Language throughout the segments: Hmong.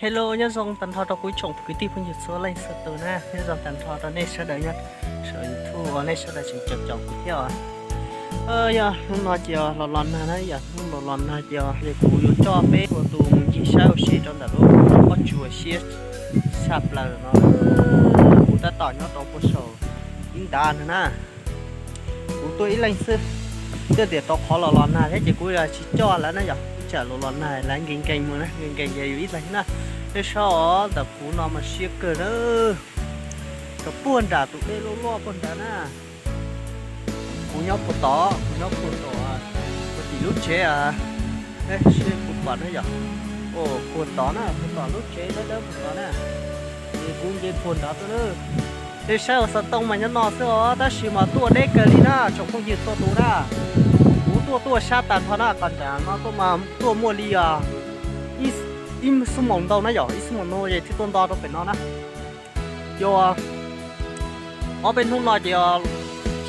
Hello, nyob zoo tag nrho rau kuv tsoom kwv tij phooj ywg txhua leej txhua tus na, nyob zoo tag nrho rau nej sawv daws nyob saum YouTube uas nej sawv daws tseem caum kuv thiab os. Yog hnub no ces los los nag na, yog hnub los los nag ces kuv yuav coj peb txhua tus mus ncig saib ua si rau ntawm lub pob tsuas siab tshaj plaws no. Kuv tab tom nyob rau puag saum ib ntav no na. Kuv tuaj ib leeg xwb, twb tias rau qhov los los nag thiab ces kuv tsis coj lawv na yom, ib tsam los los nag lawv nkees nkees mus na, nkees nkees ces yus ib leeg na. Nej saib os, ntawm kuv no mas siab kawg na, kom puag nram tus dej loj loj puag nrad na. Kuv nyob puag tod, kuv nyob puag tom kuv tim lub tsev, seb kuv pom na yom, puag tod na, puag tom lub tsev dawb dawb puag tod na, ces kuv nce puag nrad tuaj na. Nej saib ua xov tooj mas nyob no xwb os, tab sis mas tuaj deb kawg li na tsoom phooj ywg txhua tus na. Kuv tuaj tuaj sab tag nrho na, qhov nram no tuaj mas tuaj muaj li ib xuab moos ntau na yom, ib xuab moos ntau ces thiaj tuaj nto rau pem no na. Yog ob peb hnub no ces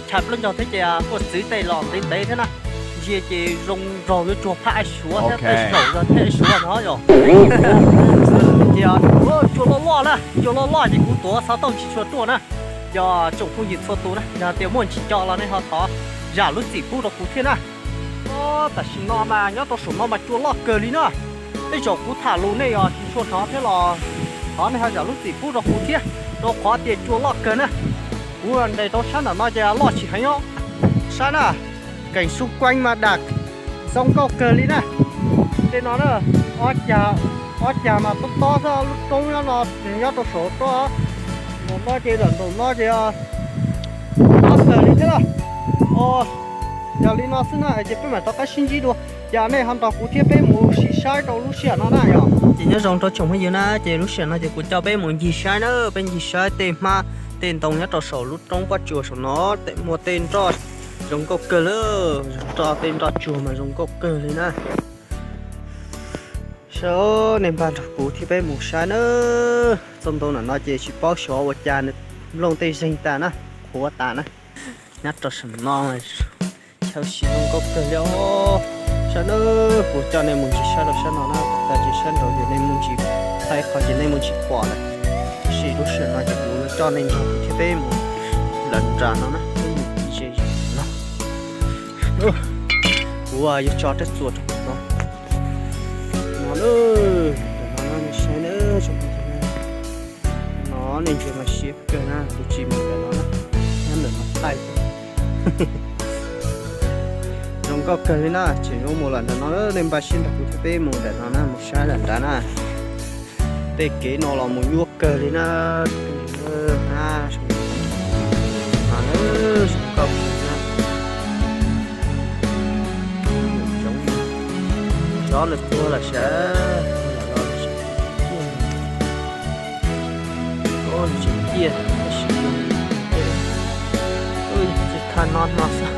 tshais plaub ncog thiab ces tuaj txwv tej los ntev ntev thiab na. Ntsia ces zoo nraug yuav tsuag phaj suav thiab tej zaum yog thiab suav no yom. Ces cua loj loj na, cua loj loj ces kuv tuav xov tooj tsis tshua tuaj na. Yog tsoom phooj ywg txhua tus na, yog tias muaj ntsis co los nej ho thov zam lub txim pub rau kuv thiab na. Tam sim no mas nyob rau saum no mas cua loj kawg li na. Tej zaum kuv tham lus nej yog tsis tshua hnov thiab los thov nej ho zam lub txim pub rau kuv thiab, rau qhov tias cua loj kawg na. Kuv nres rau sab nram no ces loj tsis heev os. Saib na, keem xung quanh mas dam zoo nkauj kawg li na. Tej no na, ob cag, ob cag mas tob tob xwb, lub roob nyob no, nyob rau saum roob. Nraum no ces, nraum no ces tob kawg li thiab na. Yog li no xwb na ces peb mam rov qab sib ntsib dua. Ces nej ho nrog kuv thiab peb mus sim saib rau lub sij hawm no na yom. Ces nyob zoo rau tsoom phooj ywg na, ces lub sij hawm no ces kuv coj peb mus ncig saib na, peb ncig saib tej hmab tej ntoo nyob rau saum lub roob pob tsuas saum no, muaj tej nroj zoo nkauj kawg li, nroj tej nroj tsuag mas zoo nkauj kawg li na. Saib, nej npaj nrog kuv thiab peb mus saib na. Txoj ntoo ntawm no ces tsis paub xyov ua cas nws nplooj tej zeeg tas na, qhuav tas na. Nyob rau saum no chaw sim zoo nkauj kawg li os. Saib na, kuv coj nej mus ntsis saib rau sab no na, tas ntsis sab nraud ces nej mus ntsis thaij qhov ces nej mus ntsis pom lawm. Tab sis lub sij hawm no ces kuv yuav coj nej nrog kuv thiab peb mus lawm nram no na, peb mus ze ze no. Kuv yuav tso rab txuas rau no. No na, no nej saib na, no nej ntsia mas siab kawg na, kuv tsis mus ntawm no na, nyob ntawm no thaij. Zoo nkauj kawg li na, tseem yuav mus lawm ntawm no, nej npaj siab nrog kuv thiab peb mus ntawm no na, mus saib lawm nrad na. Tej kev no los mus nyuaj kawg li na. Zoo nkauj kawg na. Cov nws tuag lawm sas, tuag lawm los tseem ciaj, tseem ciaj, tab sis ces thaj no no xwb.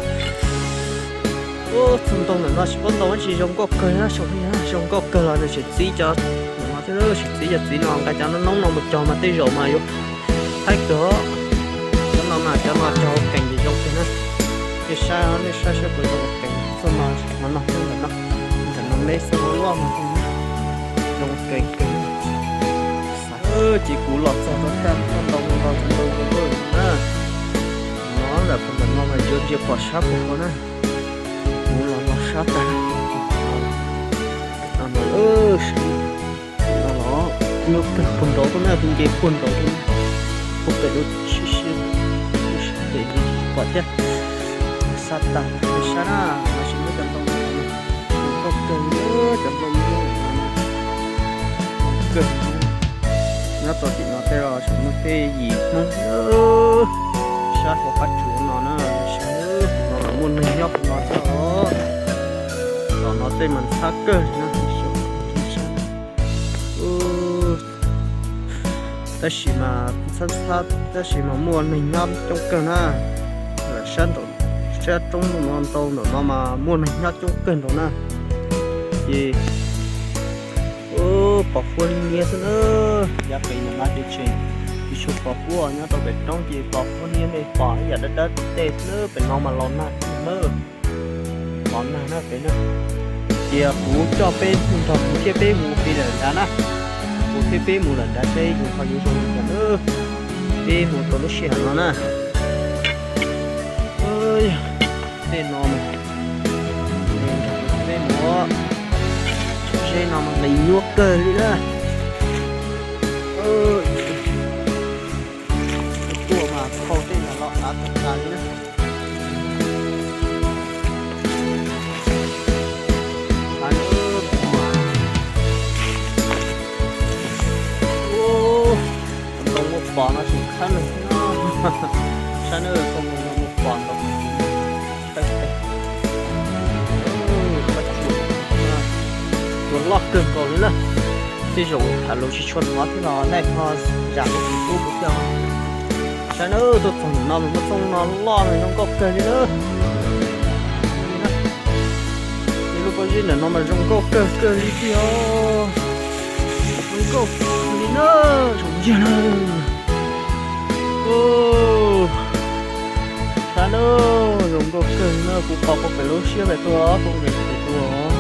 Txog ntoo ntawm no tsis paub ntoo tsis zoo nkauj kawg na, zoo nkauj kawg los nws tseem txib cov ntawm no thiab, tseem txib cov txiv no, nqa cov noob noob no mus cog mas tej zaum mas yuav haib kawg. Cov no mas cov no cog ua keem ces zoo kawg na. Nej saib, nej saib saib puas zoo ua keem. Txoj no no no, ntawm no, ntawm no me xwb, loj loj no, zoo ua keem kawg. Ces kuv los txog rau thaj ntoo no, ntoo no na, no lawm puag ntawm no mas yuav ntsia pom sab puag no na. Kuv los los sab tag no, no los nyuaj kawg puag nraud tuaj na, kuv nce puag nraud tuaj na, puag pem lub siab siab, lub siab pem pom thiab. Sab tag, sab na, no tsis muaj cov ntoo, zoo nkauj kawg li, cov nplooj nyob kawg. Nyob rau tim no tej los tseem muaj tej yim Hmoob, sab hauv qab tsuas no na, sab no los muaj neeg nyob hauv no thiab os. Tom no tej mas ntxhab kawg na, tab sis mas ntxhab ntxhab tab sis mas muaj neeg nyob coob kawg na. Sab nraum, sab roob no ntau ntawm no mas muaj neeg nyob coob kawg nraud na. Ces pos huab niab xwb na, yav pem ntawm no ces tseem tsis tshua pos huab, nyob rau pem roob ces pos huab niab, nej pom ib yam dawb dawb tej xwb, pem no mas los nag na, los nag na pem na. Ces kuv coj peb nrog kuv thiab peb mus ua ke lawm nrad na. Peb, peb mus lawm nrad seb yus ho yuav zoo li cas na. Peb mus rau lub sij hawm no na. Tej no mas, peb mus, zeb no mas nqis nyuaj kawg li na. Tuaj mas khau tej no los av tag tas li na. Ntoo muaj pos no tseem khab no, saib na, ntoo muaj pos ntoo. Tsuas loj kawg nkaus li na. Tej zaum tham lus tsis tshua hnov thiab los nej ho zam lub txim pub kuv thiab. Saib na, tuaj txog ntawm no mas muaj txooj no loj no zoo nkauj kawg li na. Lub pob zeb ntawm no mas zoo nkauj kawg kawg li tiag. Zoo nkauj li na, zoo yag na. Saib na, zoo nkauj kawg li na, kuv qhov kuv pem lub siab pem tuaj, kuv nqis pem tuaj.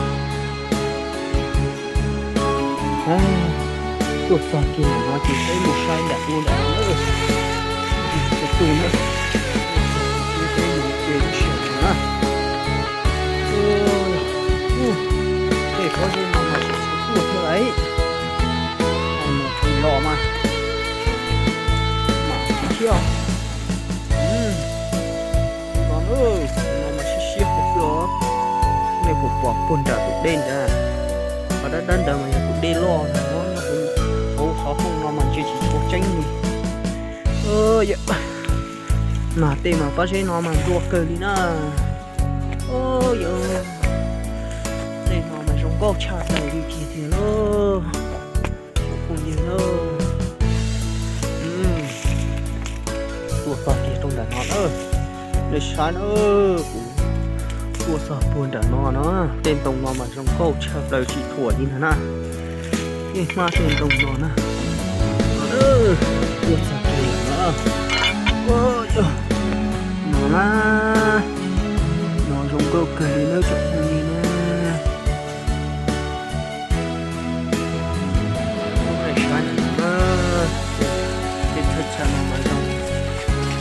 Tuaj txog kiag ntawm no ces peb mus saib nram ub ntawm no na. Tus tus na, peb mus ces lub sij hawm no na. Tej pob zeb no mas tsis tshua tuaj thiab lauj. Los mas, mam tsis thiab. No, no mas siab siab kawg xwb os. Nej puas pom puag nram tus dej ntawd? Qhov dab dab ntawd mas yog tus dej loj ntag. Hauv qhov rooj no mas ntsia tsis tshua tseeb li. Mas tej mas pob zeb no mas nplua kawg li na. Tej no mas zoo nkauj tshaj plaws li tiag tiag lauj. Phooj ywg na, tuaj txog kiag rau nram no na, nej saib na, kuv tuaj txog puag nram no no, tej ntoo no mas zoo nkauj tshaj plaws tsis thuam li ntag na. Nej hmab tej ntoo no na, tuaj txog kiag no, no na, no zoo nkauj kawg li na tsoom phooj ywg na. Saib ntawm no na, tej thaj chaw no mas zoo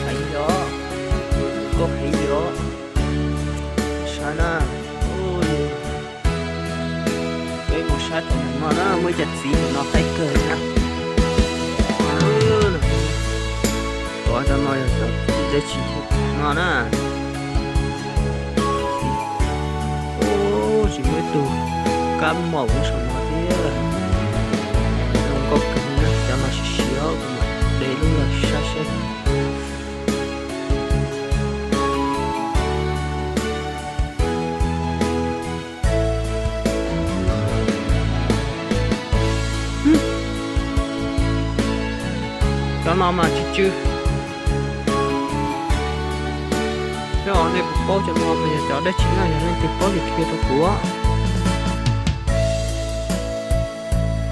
heev li os, nkauj heev li os. Saib na, peb mus saib rau ntawm no na, muaj ib co txiv ntawm no qaib kawg li na. Cov no yog cov dab tsi no na. Tsis muaj ib tug kab maum nyob saum no thiab. Zoo nkauj kawg li na, cov no siav siav, kuv mam de lub los saib seb. Cov no mas tsw tsw. Yog nej puas paub cov no mas yog cov dab tsi na, yog leej twg paub ces qhia rau kuv.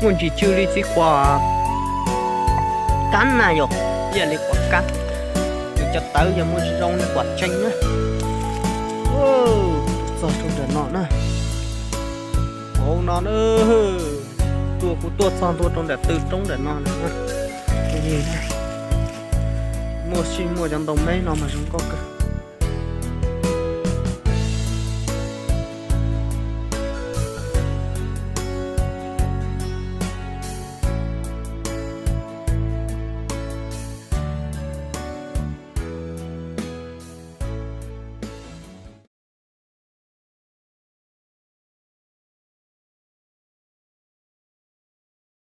Muaj ntsis tsw li txiv quav kab na yom, ib yam li quav kab. Nws cov tawv yog muaj zoo li quav tsees na. Txog rau ntawm no na. Hauv no na, tuaj kuv tuaj txog ntua rau nram tw roob nram no na. Muaj sij muaj cov ntoo meb no mas zoo nkauj kawg.